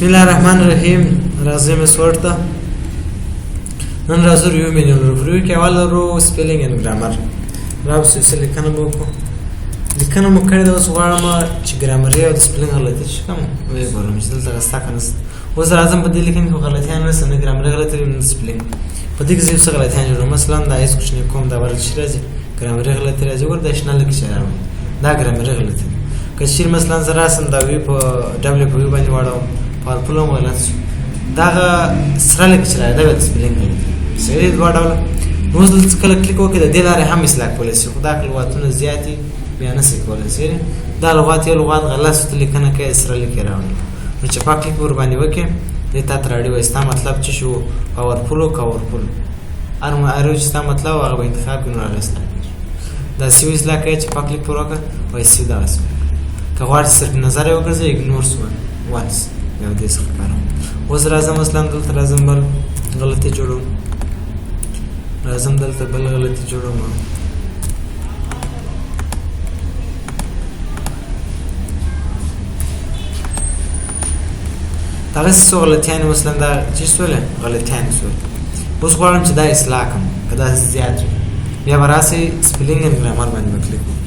بسم الله الرحمن الرحیم. راځئ مس ورډ ته. نن راځو review manual. Review کې اول لرو spelling and grammar. راوسو څه لیکنه به وکړو. لیکنه مو کړې ده، اوس غواړم چې ګرامري او د spelling غلطي چې کوم ویې ګورم چې دلته ستا که نشته. اوس راځم په دې لیکنه کې غلطیان نشته، نه ګرامري غلطي نه spelling. په دې کې زه یو څه غلطیان جوړوم. مثلا دا S کوچنی کوم، دا ورته چې راځي ګرامري غلطي راځي. ګوره دا شنه لیک چې راوړي دا ګرامري غلطي ده. که چیرې مثلا زه راسم دا V په W په V باندې واړوم، powerful هم غلط شو. دغه سره لیک چې راځي دا بیا د spelling غلطي. صحیح دی، دوه ډوله. نو اوس دلته کله کلیک وکړې د دې لارې هم اصلاح کولی شي، خو دا که لغاتونه زیات دي بیا نه شي کولی. صحیح دی، دا لغات یو لغات غلط شو، ته لیکنه کوې سره لیک یې راوړي، نو چپه کلیک ورباندې وکړې دې تا ته راوړي وایي ستا مطلب څه شو، powerful او کاورفول. هر یو چې ستا مطلب هغه به انتخاب کړي، نو هغه اصلاح کېږي. دا سی اصلاح کوي، چپه کلیک پر وکړه وایي سی دغسې. که غواړې صرف نظر یې وګرځوې ignore once یو دې څخه کاروم. اوس راځم مثلا دلته راځم بل غلطي جوړوم، راځم دلته بل غلطي جوړوم. دغسې څو غلطیانې مثلا دا چې سولې غلطیانې سولې. اوس غواړم چې دا اصلاح کړم، که دا زیات وي بیا به راسئ spelling and grammar باندې به کلیک وکړئ.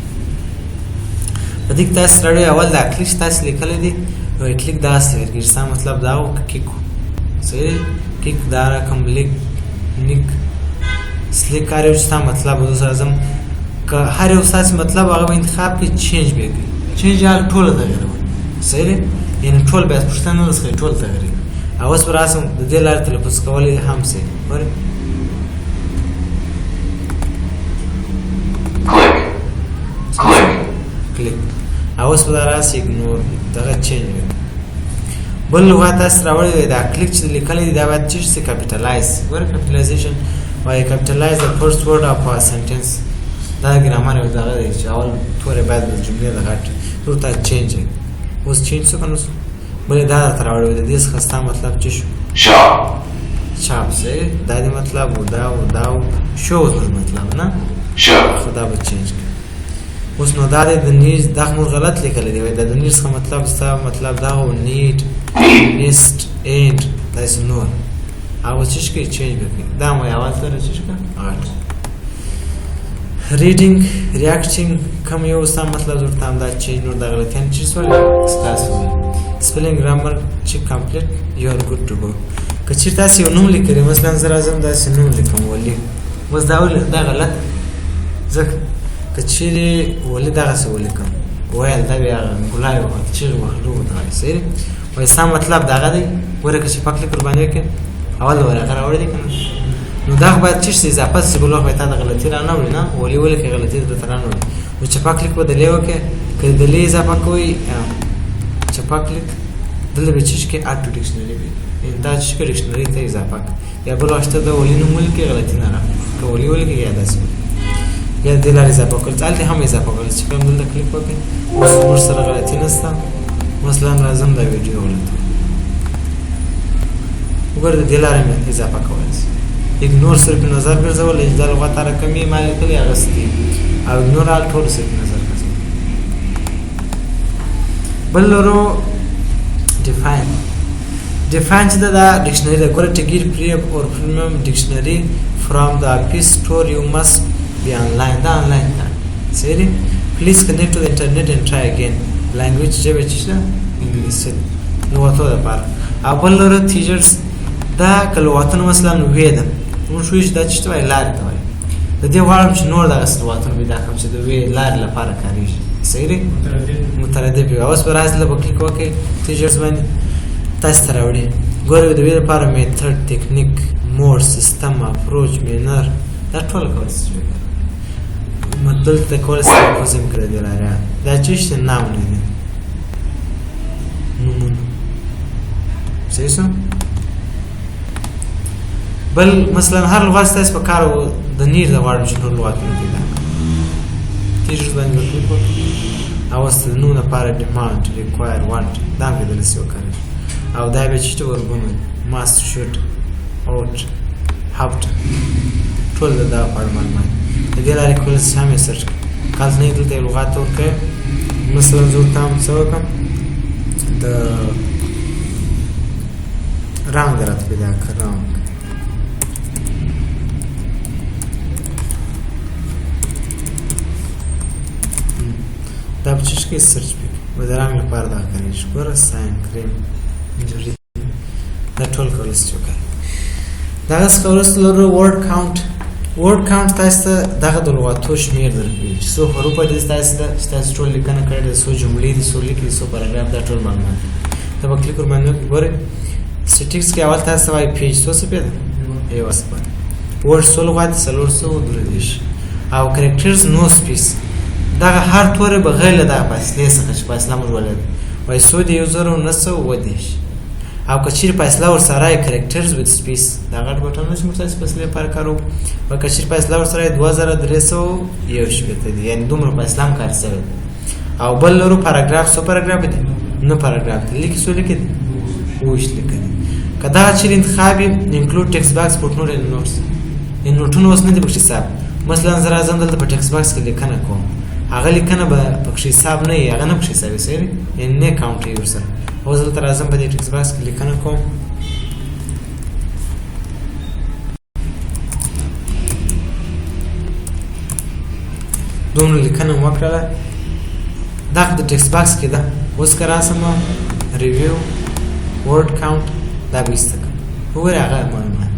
په دې کې تاسو راوړئ اول دا کلیک چې تاسو لیکلی دی، نو کلیک داسې ورکړي ستا مطلب دا و که کیک و. صحیح دی، کیک دا رقم لیک نیک سلیک هر یو چې ستا مطلب و. اوس راځم که هر یو ستاسې مطلب هغه به انتخاب کړي، change به یې کړي. change هغه ټوله تغیروي. صحیح دی، یعنې ټول باید پوښتنه نه ورڅخه ټول تغیروي. او اوس به راسم د دې لارې تلفظ کولی هم سي. ګورئ Click. Click. کلیک. او اوس به دا راسي ignore دغه change وي. بل لغت تاسو راوړی دی، دا کلیک چې لیکلی دی دا باید چې شي capitalize. ګوره capitalization وایي capitalize the first word of a sentence. دا ګرامر یو دغه دی چې اول توری باید د جملې د غټ نور ته change. اوس change څه کنه بلې دا درته راوړی دی، د دې څخه ستا مطلب څه شو؟ Shop. چاپ سي دا دې مطلب و، دا و، دا و شو زموږ مطلب نه Show. خو دا به change کړي. اوس نو دا دی د نیز دا خو موږ غلط لیکلی دی. وایي دا د نیز څخه مطلب ستا مطلب دا و need nest and داسې نور. هغه څه شي change به کړي. دا مو اول سره څه شي غلط. reading reacting کوم یو ستا مطلب ورته همدا change نور دا غلطیان چې سول اصلاح سول. spelling grammar چې complete you are good to go. که چېرې تاسې یو نوم لیکلی، مثلا زه راځم داسې نوم لیکم ولي، اوس دا ولي دا غلط ځکه که چېرې ولي دغسې ولیکم ویل دا بیا ګلای وهل چیغې وهلو ورته وایي. صحیح دی، وایي ستا مطلب دغه دی. ګوره که چې پک لیک ورباندې وکړې اول ورقه راوړې دی که نه، نو دا خو باید چې شي اضافه شي، بل وخت به تا د غلطي را نه وړي، نه ولي ولیکې غلطي درته را نه وړي. نو چپه کلیک به د لې وکړې، که د لې اضافه کوئ چپه کلیک دلته به چې شي کې add to dictionary وي، یعنې دا چې شي dictionary ته اضافه کړه. یا بل وخت ته د ولي نوم ولیکې غلطي نه راوړي، که ولي ولیکې یا داسې ولیکې یا دې لارې اضافه کړل، هلته هم اضافه کړل. چې کوم دلته کلیک وکړئ اوس موږ سره غلطي نشته. مثلا راځم دا ویډیو غلطه وګوره، د دې لارې مې اضافه کولی شي. ignore صرف نظر ګرځول چې دا لغت هره کمې ما لیکلې هغسې دي، او ignore all ټول صرف نظر ګرځول. بل لرو define. Define چې دا dictionary ده. ګوره to get free or premium dictionary from the Office store you must be online. دا online ده. صحیح دی. Please connect to the internet and try again. Language ژبه چې ده انګلیسي لغتو دپاره. او بل لرو teachers. دا که لغتونه مثلا way ده، موږ وایو چې دا چې ته وایي لارې ته وایي. د دې غواړم چې نور دغسې لغتونه پیدا کړم چې د way لارې لپاره کارېږي. صحیح دی، متردد وي. اوس به راځي له به کلیک وکړئ teachers باندې تاسو ته راوړي. ګورئ د way لپاره method، technique، mode، system، approach، manner دا ټول کولی شي. دلته کولی شي تلفظ هم کړی دی لارې. دا چې شته noun دی، نومونه. صحیح شو. بل مثلا هر لغت ستاسو په کار د نیر د غواړم چې نور لغتونه پیدا کړم. teachers باندې به کلیک وکړم او اوس د نوم لپاره demand، require، want دا هم کېدلی شي وکاروي. او دا بیا چې verb ونه must، should، ought، have to ټول د دغه په اړه معلومات د دې لارې کولی شي هم یې search کړي. کال نه دلته یو لغات ورکوي. مثلا زه ورته هم څه وکړم د رنګ راته پیدا کړه، رنګ دا په څه کې search پکې و د رنګ لپاره دا کارېږي. ګوره cyan cream دا ټول کولی شي چې وکاروي. دغه څخه وروسته لرو word count. Word count تاسو ته دغه د لغاتو شمېر درکوي چې څو حروفه دي تاسو ته، چې تاسو ټول لیکنه کړې ده، څو جملې دي، څو لیک دي، څو پاراګراف، دا ټول معلومات دي. ته به کلیک ورباندې وکړې. ګورئ statistics کې اول تاسو ته وایي page څو صفحې ده، یوه صفحه ده. Word څو لغات دي، 432. او characters no space، دغه هر توری بغیر له دغه فاصلې څخه چې فاصله موږ ولرو وایي څو دي، 1937. او که چیرې فاصله ورسره یې characters with space، دا غټ بټن چې موږ تاسو فاصلې لپاره کاروو، او که چیرې فاصله ورسره یې 2361 دي، یعنې دومره فاصله هم کار شوې ده. او بل لرو پاراګراف، څو پاراګراف دي، نه پاراګراف دي، لیکي څو لیکي دي، 22 لیکي دي. که دغه چیرې انتخاب یې include text box footnote and notes، یعنې نوټونه اوس نه دي پکښې حساب. مثلا زه راځم دلته په text box کې لیکنه کوم، هغه لیکنه به پکښې حساب نه وي، هغه نه پکښې حساب وي، صحیح دی، یعنې نه count وي ورسره. اوس دلته راځم په دې text box کې لیکنه کوم، دومره لیکنه مې وکړله، دا خو د text box کې ده. اوس که راسم review word count، دا به ایسته کړم، وګورئ هغه معلومات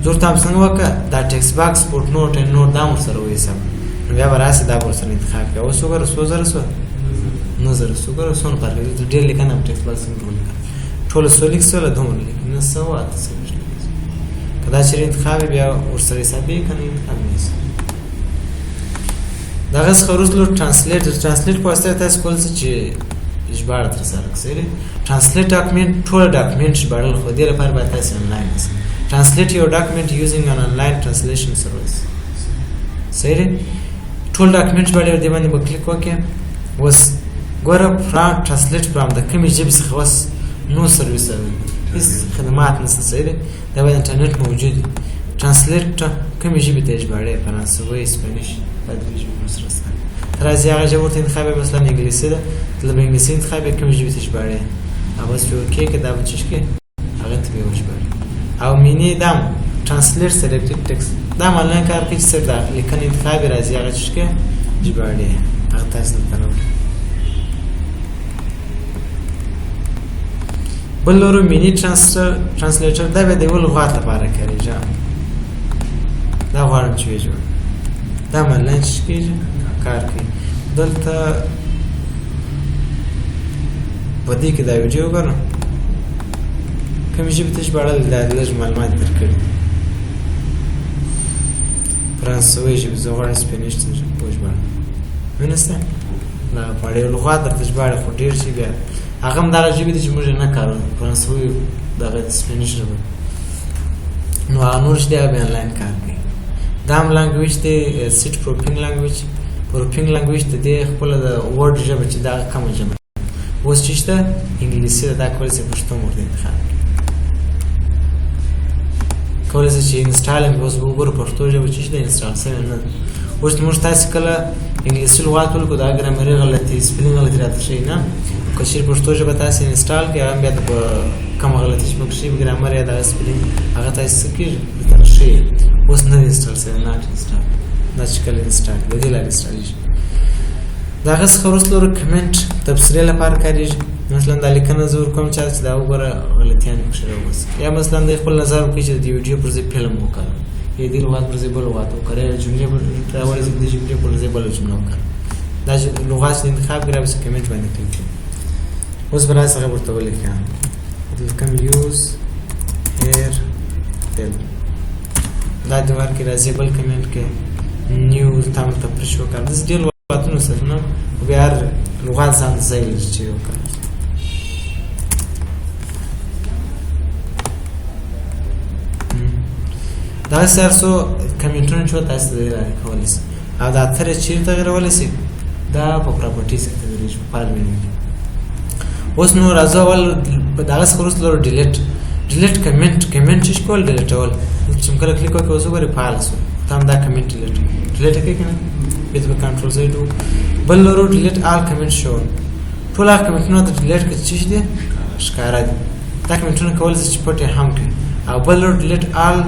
زه ورته هم څنګه وکړه، دا text box footnote and note دا هم ورسره وحساب، نو بیا به راسي دا به ورسره انتخاب کړي. اوس وګوره څو زره سوه، نه زره څو ګوره څونه فرق لري، ډېر لیکنه په text box کې ټول لیکنه ټوله څو لیک سوله، دومره لیک 948 لیک. که دا چېرې انتخاب وي بیا ورسره حسابېږي، که نه انتخاب نه شي. دغه څخه وروسته لور translate، د translate په واسطه تاسو کولی شئ چې ژباړه ترسره کړئ. صحیح دی، translate document ټوله document ژباړل، خو دې لپاره باید تاسو انلاین اوسئ. Translate your document using an online translation service. صحیح دی، ټول document ژباړې دې باندې به کلیک وکړئ. اوس ګوره from translate from د کومې ژبې څخه اوس no service هېڅ خدمات نشته. صحیح دی، دا باید انټرنیټ موجود وي. Translate کومې ژبې ته یې ژباړې، فرانسوي، Spanish، دا درې ژبې موږ سره شته. ته راځي هغه ژبه ورته انتخاب یې، مثلا انګلیسي ده، ته به انګلیسي انتخاب یې، کومې ژبې ته ژباړې، او بس پرې okay که دا به چې کې هغه ته به یې وژباړې. او many دا هم translate selected text، دا هم انلاین کار کوي چې صرف دا لیکنه انتخاب یې راځي، هغه چې کې ژباړې، هغه تاسو دلته راوړي. بل لورو many translator، دا به د یو لغات لپاره کارېږي. دا غواړم چې ویې ژباړم، دا هم انلاین چې کېږي کار کوي. دلته په دې کې دا ویډیو وګوره کومې ژبې ته ژباړل، دا لږ معلومات درکړي. فرانسوي ژبې زه غواړم Spanish ته وژباړم، وینسته دا په ډېر لغات درته ژباړي، خو ډېر شي بیا هغه هم دغه ژبې دي چې موږ یې نه کاروو، فرانسوي دغه Spanish ژبه، نو هغه نور چې دی هغه بیا انلاین کار کوي. دا هم language دی، set proofing language. Proofing language د دې خپله د Word ژبه چې دا کومه ژبه اوس چې شته انګلیسي ده، دا کولی شي پښتو هم ورته انتخاب کړي، کولی شي چې install هم اوس وګورو پښتو ژبه چې شته install شوې نه ده. اوس موږ تاسې کله انګلیسي لغات ولیکو دا ګرامري غلطي spelling غلطي راته ښیي نه، که چېرې پښتو ژبه تاسې install کړئ هغه هم بیا په کومه غلطي چې پکښې ګرامر یا دغه spelling هغه تاسې څه کېږي درته ښیي. اوس نه دی install شوی، not install، دا چې کله install د دې لارې انسټالېږي. د هغه څخه وروسته لرو کمنټ، تبصرې لپاره کارېږي. مثلا دا لیکنه زه ورکوم چا چې دا وګوره غلطیانې پکښې راوباسي، یا مثلا دی خپل نظر وکړي چې د دې ویډیو پر ځای فلم وکاروم، یا دې لغات پر ځای بل لغات وکاروم، یا جملې پر راوړي د دې جملې پر ځای بله جمله وکاروم. دا چې لغات چې انتخاب کړي راپسې کمنټ باندې کلیک کړي. اوس به راسي هغه ورته ولیکم، لیکم use hair gel، دا دې ورکړي راځي بل کمنټ کې نیو تام تفریش وکاروم. داسې ډېر لغاتونه سره نه، خو بیا هر لغات ځان ته ځای لري چې وکاروم. دغسې هر څو کمنټونه چې تاسو ته لارې کولی شئ. او دا ترې چېرې تغیرولی شئ، دا په properties کې تغیرېږي، په file menu کې. اوس نو راځو اول په دغه څخه وروسته لرو delete. Delete comment، comment چې کول ډیلیټول، چې کله کلیک وکړې اوس وګورې فعال شو، ته هم دا comment delete delete کوې که نه، بیا ته به control Z وکړو. بل لرو delete all comment shown، ټول هغه کمنټونه ته delete کړي چې دي ښکاره دي. دا کمنټونه کولی شي چې پټ یې هم کړي. او بل لرو delete all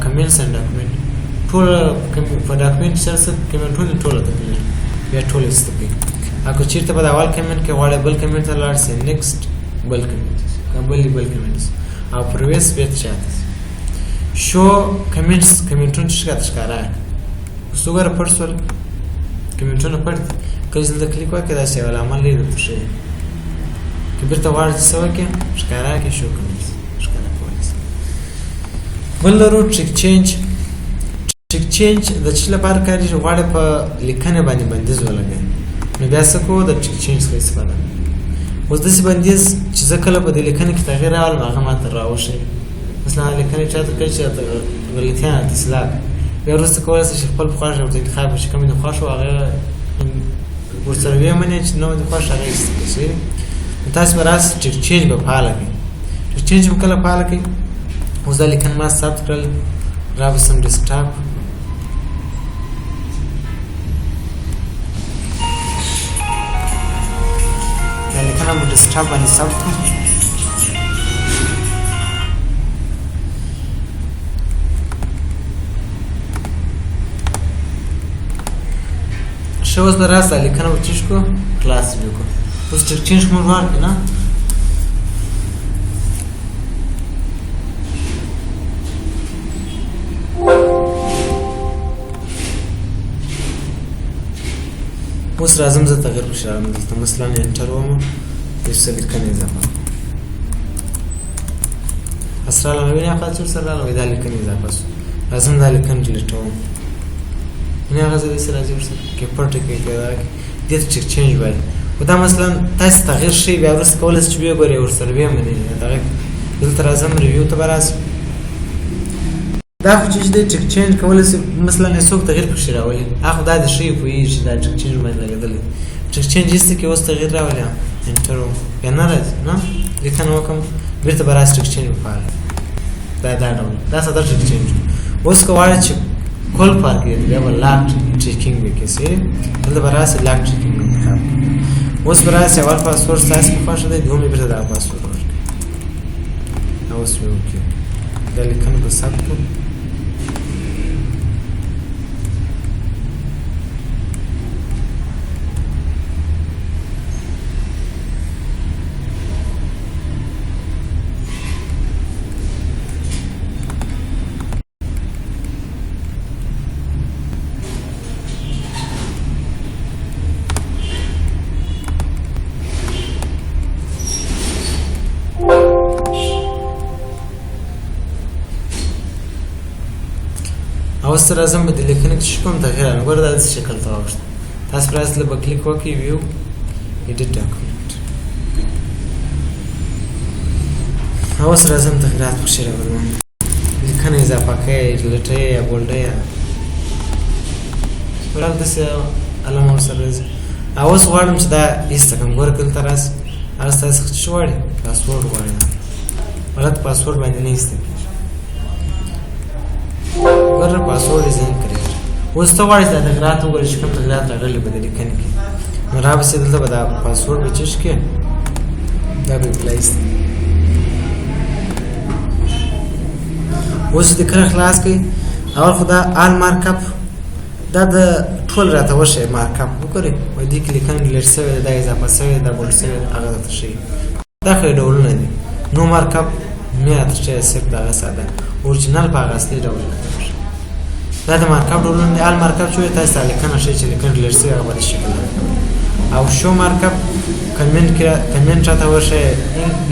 comments and document، ټول په document کې څه کمنټونه ټول راته delete بیا ټول ایسته کوي. او که چېرته په د اول comment کې غواړې بل comment ته لاړ شې، next بل comment، بل بل comment، او previous بیا شاته show comments، کمنټونه چې راته ښکاره کړي. اوس وګوره پټ شول کمنټونه پټ دي. کله چې دلته کلیک وکړې داسې یو علامه لري درته ښیي. که بېرته غواړې چې څه وکړې ښکاره کړې، show comments ښکاره کولی شي. بل لرو track change. Track change د څه لپاره کارېږي؟ غواړې په لیکنې باندې بندیز ولګوې، نو بیا څه کوو؟ د track change څخه استفاده کوو. اوس داسې بندیز چې زه کله په دې لیکنې کې تغییر راولم هغه ماته راوښیي. مثلا لیکنې چاته کوي چې راته غلطیان راته اصلاح کړي، بیا وروسته کولی شي چې خپل په خوښه ورته انتخاب وکړي چې کوم دې خوښ و هغه ورسره ویې منې، چې نه دې خوښ هغه یې ایسته کړي. صحیح؟ نو تاسې به راسئ track change به فعاله کړئ. Track change به کله فعاله کړئ؟ اوس دا لیکنه ما ثبت کړل، را به شم desktop، دا لیکنه به desktop باندې ثبت کړم. ښه اوس به راسه دا لیکنه به چیش کړو، خلاص به کړو. اوس track change خو موږ ورکړو نه؟ اوس راځم زه تغیر پکښې راوړم. دلته مثلا enter وم، یو څه لیکنه اضافه کړم. بس راغله وینې هغه څه ورسره راغله، وایي دا لیکنه اضافه شوه. راځم دا لیکنه ډیلیټوم، وینې هغه ځای داسې راځي ورسره که پټه کړې که دغه کړې، دې ته track change وایي. خو دا مثلا تاسې تغیر ښیي، بیا وروسته کولی شئ چې ویې ګورئ ورسره ویې منئ دغه. دلته راځم review ته به راشم. دا خو چې دی track change کولی شي، مثلا یو څوک تغیر پکښې راولي، هغه خو دا د ښیي پوهېږي چې دا track change باندې لګېدلی. Track change ایسته کړي اوس تغیر راولي، enter وم بیا نه راځي، نه لیکنه وکړم بېرته به راشي track change به فعال. دا دا ډول دا ساده track change. اوس که غواړې چې کل پار کړي بیا به lock tracking به کې شي، دلته به راشي lock tracking به انتخاب کړي. اوس به راشي اول پاسورډ ستاسې په خوښه دی، دوهم یې بېرته دا پاسورډ ورکړي. اوس مې وکړي دا لیکنه به ثبت کړو. اوس راځم په دې لیکنه کې چې کوم تغیر راغلی، ګوره دا داسې شکل ته واوښت. تاسو به راسئ به کلیک وکړئ view edit document. اوس راځم تغیرات پکښې راولم، لیکنه اضافه کوي، ډیلیټوي یا بولډوي، ګوره داسې علامه ورسره راځي. اوس غواړم چې دا ایسته کړم، ګوره دلته راسي هغه ستاسو څخه څه غواړي؟ پاسورډ غواړي. غلط پاسورډ باندې نه ایسته کېږي. ګوره password is incorrect. اوس ته غواړې چې دا تغیرات وګورې چې کوم تغیرات راغلي په دې لیکنې کې، نو رابسې دلته به دا پاسورډ به چیش کړې، دا به apply شي. اوس دې کله خلاص کړئ، اول خو دا all markup دا د ټول راته وښیي. Markup وګورئ، په دې کې لیکنه delete شوې ده، دا اضافه شوې ده، دا bold شوې ده، هغه راته ښیي. دا خو یې ډولونه دي. No markup مې راته ښیي، صرف دغه ساده original په هغه اصلي ډول راته وښیي. دا د markup ډولونه دي. All markup چې وایي تاسو ته لیکنه ښیي چې لیکنه delete شوې، هغه به دې شکل راته. او show markup comment کې کمنټ راته وښیي،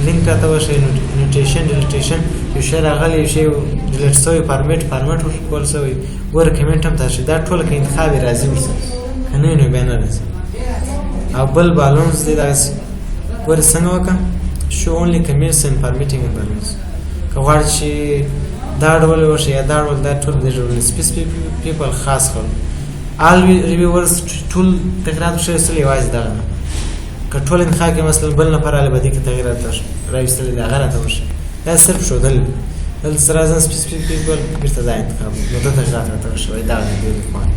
لینک راته وښیي، annotation deletion، یو شی راغلی یو شی delete شوی، format ورکول شوی، ګوره کمنټ هم تاسو دا ټول که انتخاب یې راځي ورسره، که نه وي نو بیا نه راځي. او بل balloons دی دغسې، ګوره څنګه وکړم show only comments and formatting and balloons. که غواړې چې دا ډول وښیي یا دا ډول، دا ټول دې ډول specific people خاص خلک all reviewers ټول تغیرات وښیي، اصل یوازې دغه نه. که ټول انتخاب کې مثلا بل نفر راغلی په دې کې تغیرات راوستلی دی، هغه راته وښیي. دا صرف ښودل دلته سره راځم specific people بېرته دا انتخاب، نو دا تغیرات راته وښیي، دا دی دې لیکوال.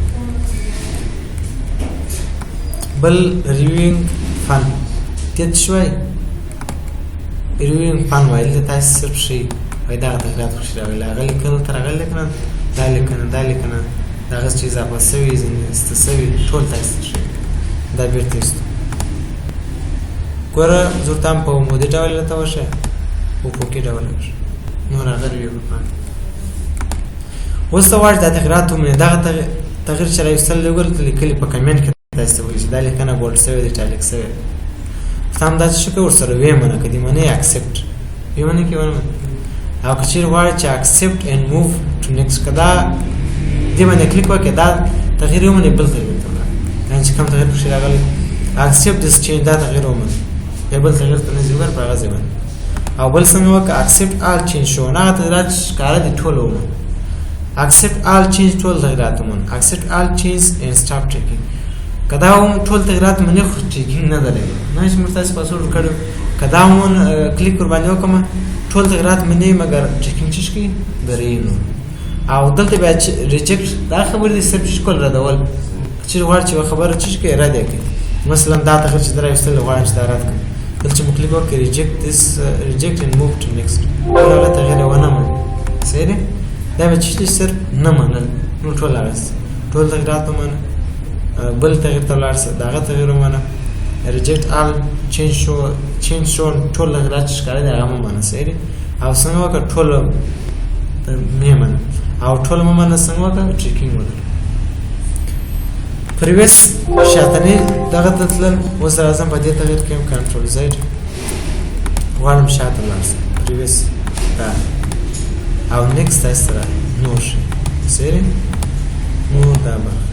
بل reviewing fun دې ته څه وایي؟ reviewing fun وایي، دلته تاسې صرف ښیي، وایي دغه تغیرات پکښې راغلي، هغه لیکنه ته راغلې که نه، دا لیکنه، دا لیکنه، د هغه چې اضافه سوي، ځینې ایسته سوي، ټول تاسې ته ښیي. دا بېرته ایستو. ګوره زه ورته هم په عمودي ډول راته وښیه، په افقي ډول وښیه. نور هغه review په پاڼه. اوس ته غواړې دا تغیرات ومنې، دغه تغیر چې راویستل دی وګوره، ته لیکلي په comment کې تاسې ته وایي چې دا لیکنه bold سوې ده، italic سوې ده. ته هم داسې شو که ورسره ویې منه، که دې منې accept ویې منې که ونه منې. او که چېرې غواړې چې accept and move to next، که دا دې باندې کلیک وکړې، دا تغیر ومنې، بل تغیر ته ولاړ، یعنې چې کوم تغیر پکښې راغلی، accept this change، دا تغیر ومنې، بیا بل تغیر ته نه ځي، وګوره په هغه ځای باندې. او بل څنګه وکړه، accept all change شو، هغه تغیرات چې ښکاره دي ټول ومنه، accept all change، ټول تغیرات ومنه، accept all change and stop tracking. که دا هم ټول تغیرات منې خو tracking نه دروي، نه چې موږ تاسې پاسورډ ورکړو، که دا هم کلیک ورباندې وکړم، ټول تغیرات منې مګر tracking چې کوي دروي. نو او دلته بیا reject، دا خبرې دي صرف چې کول ردول، که چېرې غواړي چې یوه خبره چې کوي رد یې کړي. مثلا دا تغیر چې راویستل غواړم چې دا رد کړم، دلته چې مو کلیک وکړ reject this، reject and move to next، هغه تغیر یې ونه منه. صحیح دی، دا به چې صرف نه منل، نو ټول هغسې ټول تغیرات ومنه، بل تغیر ته ولاړ سه، د هغه تغیر ومنه، reject all change شو، change شو، ټول تغیرات چې ښکاره دي هغه مه منه. صحیح دی، او څنګه وکړه، ټول مې منه، او ټول مه منه، څنګه وکړه، tracking ودره. previous شاتنی دغه ته تلل. اوس راځم په دې تغیر کې control Z، غواړم شاته لاړ شم، previous دا او next تاسو سره نور شي. صحیح دی، نور دا برخه.